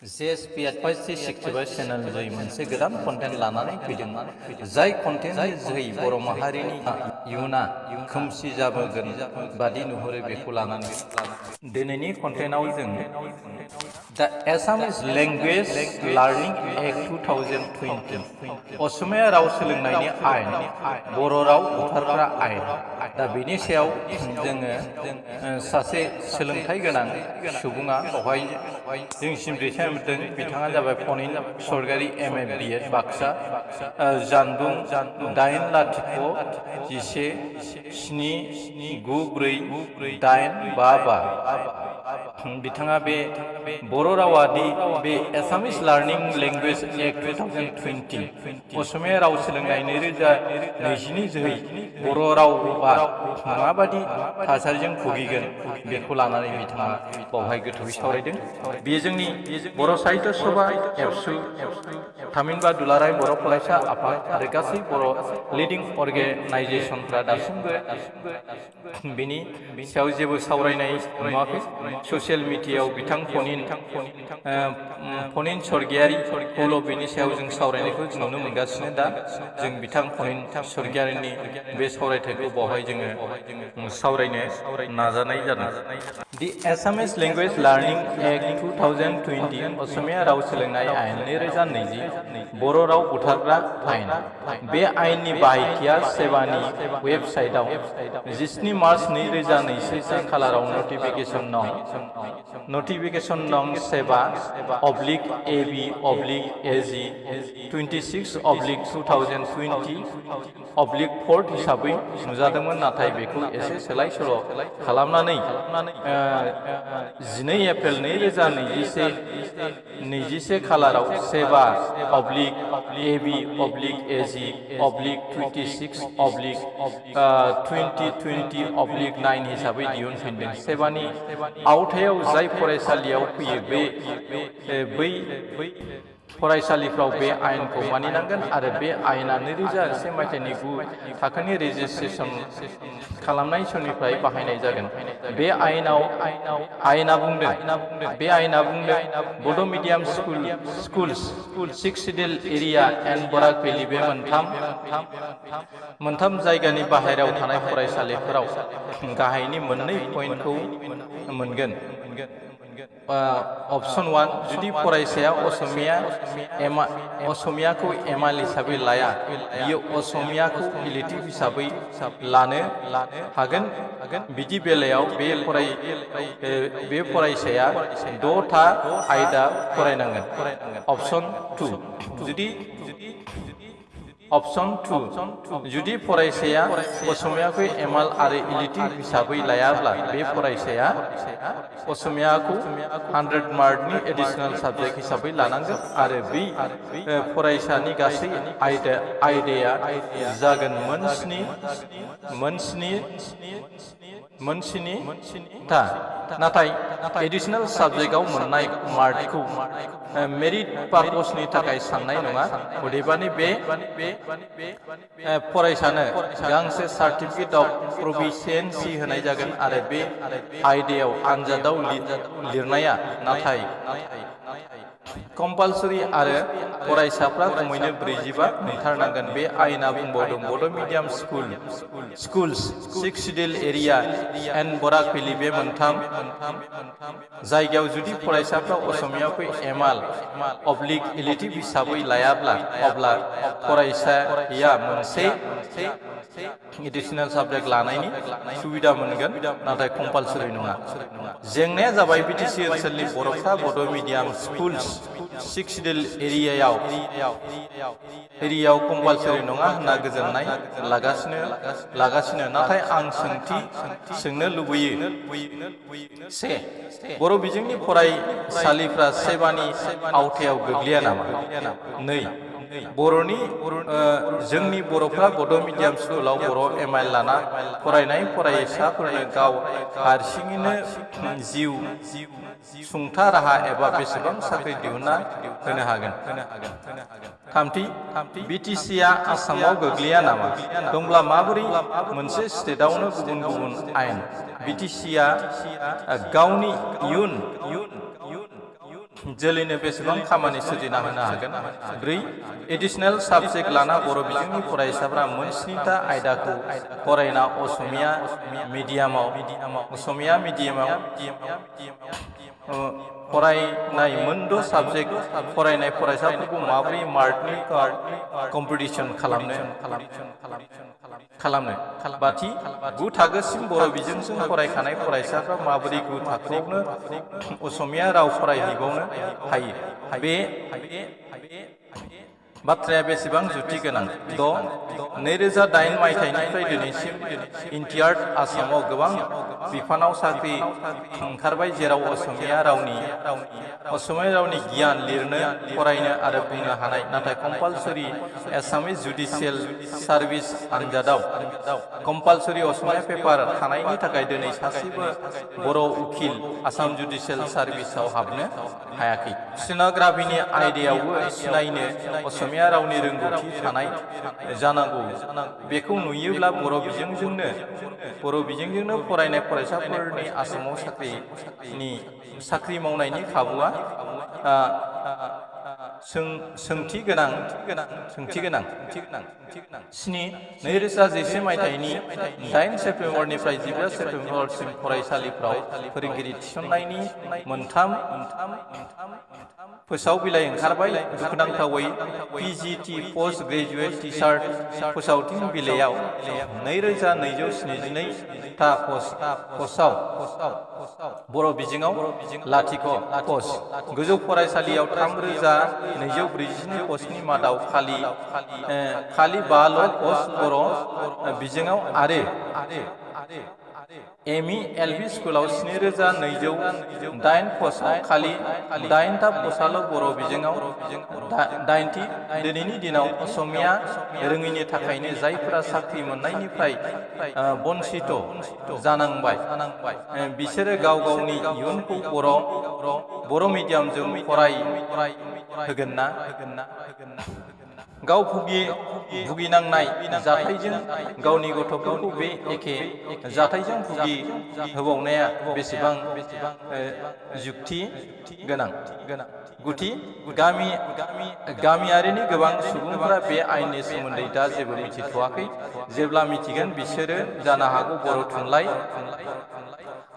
JSP Advice 65 channel जों मोनसे गोदान कन्टेन्ट लानानै फैदों जाय कन्टेन्टनि जोहै बर' माहारिनि इयुना खोमसि जाबोगोन बादि नुहुरो बेखौ लानानै दिनैनि कन्टेन्टआव जों दा एसामिस लेंगुवेज लार्निं एक्ट 2020 असमिया राव सोलोंनायनि आयेन बर' राव बुथारग्रा आयेन दा बेनि सायाव जोङो सासे सोलोंथाइ गोनां सुबुङा बेवहाय जोंसिम दैथायहरदों बिथाङा जाबाय फनिन सरगारि MA BEd बाक्सा जानबुं 8-10-7-9-4-8-5-5 बिथाङा बे बर' रावादि बे एसामिस लार्निं लेंगुवेज एक्ट 2020 असमिया राव सोलोंनाय 2020 जोहै बर' रावा माबादि थासारिजों भुगिगोन बेखौ लानानै बिथाङा बावहाय गोथौयै सावरायदों। बेयो जोंनि बर' साहित्य सभा एबसु थामहिनबा दुलाराय बर' फरायसा आफाद आरो गासै बर' लिडिं अर्गेनाइजेसनफ्रा दासिमबो बेनि सायाव जेबो सावरायनाय नुवाखै। ससियेल मिडियायाव बिथां फनिन सरगियारिखौल' बेनि सायाव जों सावरायनायखौ नुनो मोनगासिनो। दा जों बिथां फनिन सरगियारिनि बे सावरायथायखौ बावहाय जोङो सावरायनो नाजानाय जादों। दि एसामिस लेंगुवेज लार्निं एक्ट 2020 असमिया राव सोलोंनाय आयेन 2020 बर' राव बुथारग्रा आयेन। बे आयेननि बाहायथिया सेबानि वेबसाइटआव 17 मार्च 2021 खालाराव नटिफिकेशन नं सेबा /AB /AG 26/2020/4 हिसाबै नुजादोंमोन, नाथाय बेखौ एसे सोलाय सोल' खालामनानै 12 एप्रिल 2021 खालाराव सेबा /AB /AG 26/2020/9 हिसाबै दिहुनफिनदों। सेबानि आवथायाव जाय फरायसालियाव फैयो बै फरायसालिफ्राव बे आयेनखौ मानिनांगोन आरो बे आयेना 2001 मायथाइनि 9 थाखोनि रेजिस्ट्रेसन खालामनाय समनिफ्राय बाहायनाय जागोन। बे आयेना बुंदों Bodo' medium schools 6 schedule area and Barak valley बे मोनथाम जायगानि बाहेरायाव थानाय फरायसालिफोराव गाहायनि मोननै पइन्टखौ मोनगोन। ऑप्शन 1 जुदि फरायसाया असमियाखौ एमाल हिसाबै लाया, बियो असमियाखौ इलेक्टिव हिसाबै लानो हागोन। बिदि बेलायाव बे फरायसाया 6 था आयदा फरायनांगोन। ऑप्शन 2 जुदि फरायसाया असमियाखौ एमाल आरो इलेक्टिव हिसाबै लायाब्ला बे फरायसाया असमियाखौ 100 मार्कनि एडिशनेल साबजेक्ट हिसाबै लानांगोन आरो बै फरायसानि गासै आयदाया जागोन मोनस्नि था। नाथाय एडिशनेल साबजेक्टआव मोननाय मार्कखौ मेरिट पारपसनि थाखाय साननाय नङा। अदेबानि बे फरायसानो गांसे सार्टिफिकेट अफ प्रभिसियेन्सि होनाय जागोन आरो बे आयदायाव आनजादाव लिरनाया नाथाय कम्पालसरि आरो फरायसाफ्रा खमैनो 45 मोनथारनांगोन। बे आयेना बुंबावदों Bodo' medium schools 6 schedule area and Barak valley बे मोनथाम जायगायाव जुदि फरायसाफ्रा असमियाखौ एमाल / इलेक्टिभ हिसाबै लायाब्ला अब्ला फरायसाया मोनसे एडिशनेल साबजेक्ट लानायनि सुबिदा मोनगोन, नाथाय कम्पालसरि नङा। जेंनाया जाबाय बिटिसि ओनसोलनि बर'फ्रा बड' मिडियाम स्कुल्स 6 शिड्यूल एरियायाव कम्पालसरि नङा होनना गोजोननाय लागासिनो। नाथाय आं सोंनो लुबैयो, से बर' बिजोंनि फरायसालिफ्रा सेबानि आवथायाव गोग्लैया नामा? 2 जोंनि बर'फ्रा बड' मिडियाम स्कुलाव बर' एमाइल लाना फरायनाय फरायसाफोरनो गाव हारसिङैनो जिउ सुंथा राहा एबा बेसेबां साख्रि दिहुनना होनो हागोन? 3 बिटिसिआ आसामाव गोग्लैया नामा? दंब्ला माबोरै मोनसे स्टेटआवनो गुबुन गुबुन आयेन? बिटिसिआ गावनि इयुन जोलैनो बेसेबां खामानि सोरजिना होनो हागोन। 4 एडिशनेल साबजेक्ट लाना बर' बिजोंनि फरायसाफ्रा मोनस्निथा आयदाखौ फरायना असमिया मिडियामाव फरायनाय मोनद' साबजेक्ट फरायनाय फरायसाफोरखौ माबोरै मार्कनि कम्पिटिसन खालामनो बाथि 9 थाखोसिम बर' बिजोंजों फरायखानाय फरायसाफ्रा माबोरै 9 थाखोआवनो असमिया राव फरायहैबावनो हायो। बे बाथ्राया बेसेबां जुक्ति गोनां। 2008 मायथाइनिफ्राय दिनैसिम इन्टियार्ड आसामाव गोबां बिफानाव साख्रि ओंखारबाय जेराव असमिया रावनि गियान लिरनो फरायनो आरो बुंनो हानाय नाथाय कम्पालसरि एसामिस जुडिसियेल सार्भिस आनजादाव कम्पालसरि असमिया पेपार थानायनि थाखाय दिनै सासेबो बर' उकिल आसाम जुडिसियेल सार्भिसाव हाबनो हायाखै। स्टेन'ग्राफिनि आयदायावबो सिनायनो असमिया रावनि रोंगौथि थानाय जानांगौ। बेखौ नुयोब्ला बर' बिजोंजोंनो फरायनाय फरायसाफोरनि आसामाव साख्रि मावनायनि खाबुआ सोंथि गोनां। 7 2011 मायथाइनि 8 सेप्तेम्बरनिफ्राय 11 सेप्तेम्बरसिम फरायसालिफ्राव फोरोंगिरि थिसननायनि 3 फोसाव बिलाइ ओंखारबाय। दुखुनांथावै PGT पस्ट ग्रेजुएट टिचार फोसावथिं बिलाइयाव 2272 था पस्टआव बर' बिजोङाव 0 पस्ट, गोजौ फरायसालियाव 3242 पस्टनि मादाव खालि 5ल' पस्ट बर' बिजोङाव आरो ME LP स्कुलाव 7208 पस्टआव खालि 8था पस्टआल' बर' बिजोङाव 8थि। दिनैनि दिनाव असमिया रोङैनि थाखायनो जायफोरा साख्रि मोननायनिफ्राय बन्सित जानांबाय बिसोरो गाव गावनि इयुनखौ बर' मिडियामजों फरायहोगोन ना? गाव भुगिनांनाय जाथायजों गावनि गथ'फोरखौ बे एखे जाथायजों होबावनाया बेसेबां जुक्ति गोनां। 9 गामियारिनि गोबां सुबुंफोरा बे आयेननि सोमोन्दै दा जेबो मिथिथ'वाखै। जेब्ला मिथिगोन बिसोरो जानो हागौ बर' थुनलाइ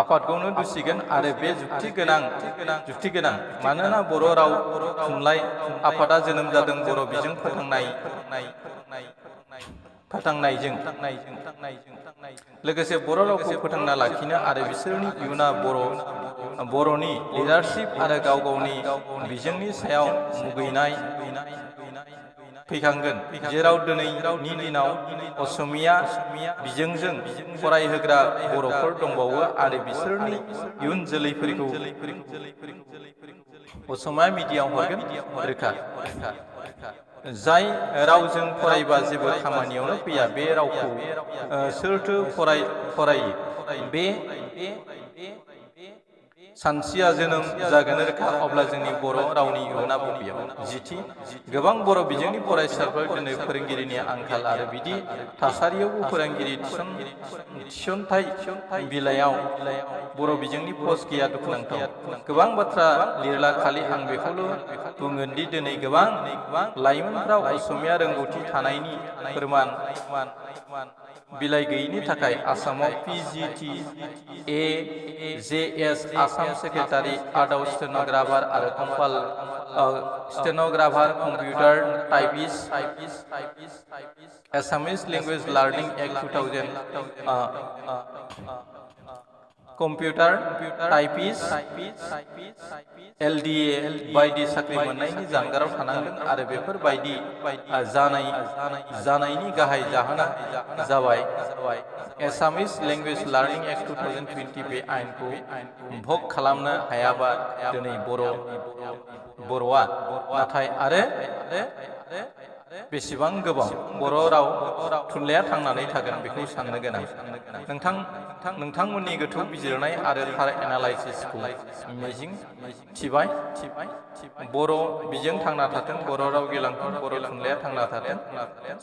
आफादखौनो दुसिगोन आरो बे जुक्ति गोनां मानोना बर' राव थुनलाइ आफादा जोनोम जादों बर' बिजों फोथांनायजों लोगोसे बर' रावखौ फोथांना लाखिनो आरो बिसोरनि इयुना बर'नि लिडारशिप आरो गाव गावनि बिजोंनि सायाव मुगैनाय फैखांगोन जेराव दिनैनि दिनाव असमिया बिजोंजों फरायहोग्रा बर'फोर दंबावो आरो बिसोरनि इयुन जोलैफोरखौ असमिया मिडियाम हरगोन रोखा। जाय रावजों फरायबा जेबो खामानियावनो फैया बे रावखौ सोरथो फरायो बे सानस्रिया जोनोम जागोन रोखा। अब्ला जोंनि बर' रावनि इयुना बबेयाव? 10 गोबां बर' बिजोंनि फरायसाफोर दिनै फोरोंगिरिनि आंखाल आरो बिदि थासारियावबो फोरोंगिरि थिसनथाइ बिलाइयाव बर' बिजोंनि पस्ट गैया। दुखुनांथाव। गोबां बाथ्रा लिरला खालि आं बेखौल' बुंगोन दि दिनै गोबां लाइमोनफ्रा असमिया रोंगौथि थानायनि फोरमान बिलाइ गैयिनि थाखाय आसामाव PGT AJS आसाम सेक्रेटारि आर्टआव स्टेन'ग्राफार आरो stenographer computer typist Assamese language learning act 2000 computer typist LDA बायदि साख्रि मोननायनि जानगाराव थानांदों आरो बेफोर बायदि जानायनि गाहाय जाहोना जाबाय एसामिस लेंगुवेज लार्निं एक्ट 2020 बे आयेनखौ भग खालामनो हायाबा दिनै बर'आ नाथाय आरो बेसेबां गोबाव बर' राव थुनलाइया थांनानै थागोन बेखौ साननो गोनां। नोंथांमोननि गोथौ बिजिरनाय आरो थार एनालाइसिसखौ मिजिं थिबाय। बर' बिजों थांना थाथों, बर' राव गेलांथों, बर' थुनलाइया थांना थाथों।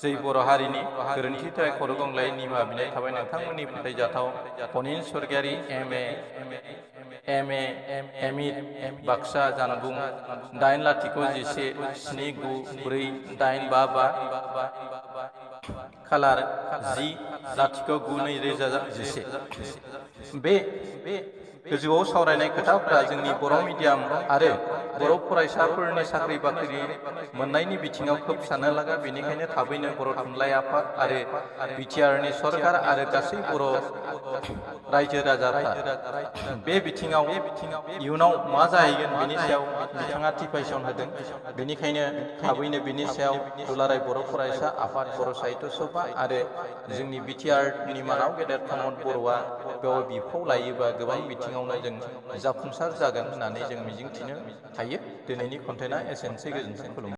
जै बर' हारिनि गोरोन्थिनि थाखाय खर' गंग्लायै निमाहा बिनाय थाबाय। नोंथांमोननि फोथायजाथाव फनिन स्वर्गियारि MA MA एमइड बाक्सा जानबुं 8,017,794,855 खालार 10/09/2011 बे गोजौआव सावरायनाय खोथाफोरा जोंनि बर' मिडियाम आरो बर' फरायसाफोरनि साख्रि बाख्रि मोननायनि बिथिङाव खोब साननो लागा। बेनिखायनो थाबैनो बर' थुनलाइ आफाद आरो बिटिआरनि सरकार आरो गासै बर' रायजो राजाफ्रा बे बिथिङाव इयुनाव मा जाहैगोन बेनि सायाव बिथाङा टिपाइसन होदों। बेनिखायनो थाबैनो बिनि सायाव दुलाराय बर' फरायसा आफाद, बर' साहित्य सभा आरो जोंनि बिटिआरनि मानाव गेदेर प्रमद बर'आ बेयाव बिफाव लायोबा गोबां बिथिङावनो जों जाफुंसार जागोन होननानै जों मिजिंथिनो हायो। दिनैनि कन्टेन्टआ एसेनोसै। गोजोन्थों। खुलुमबाय।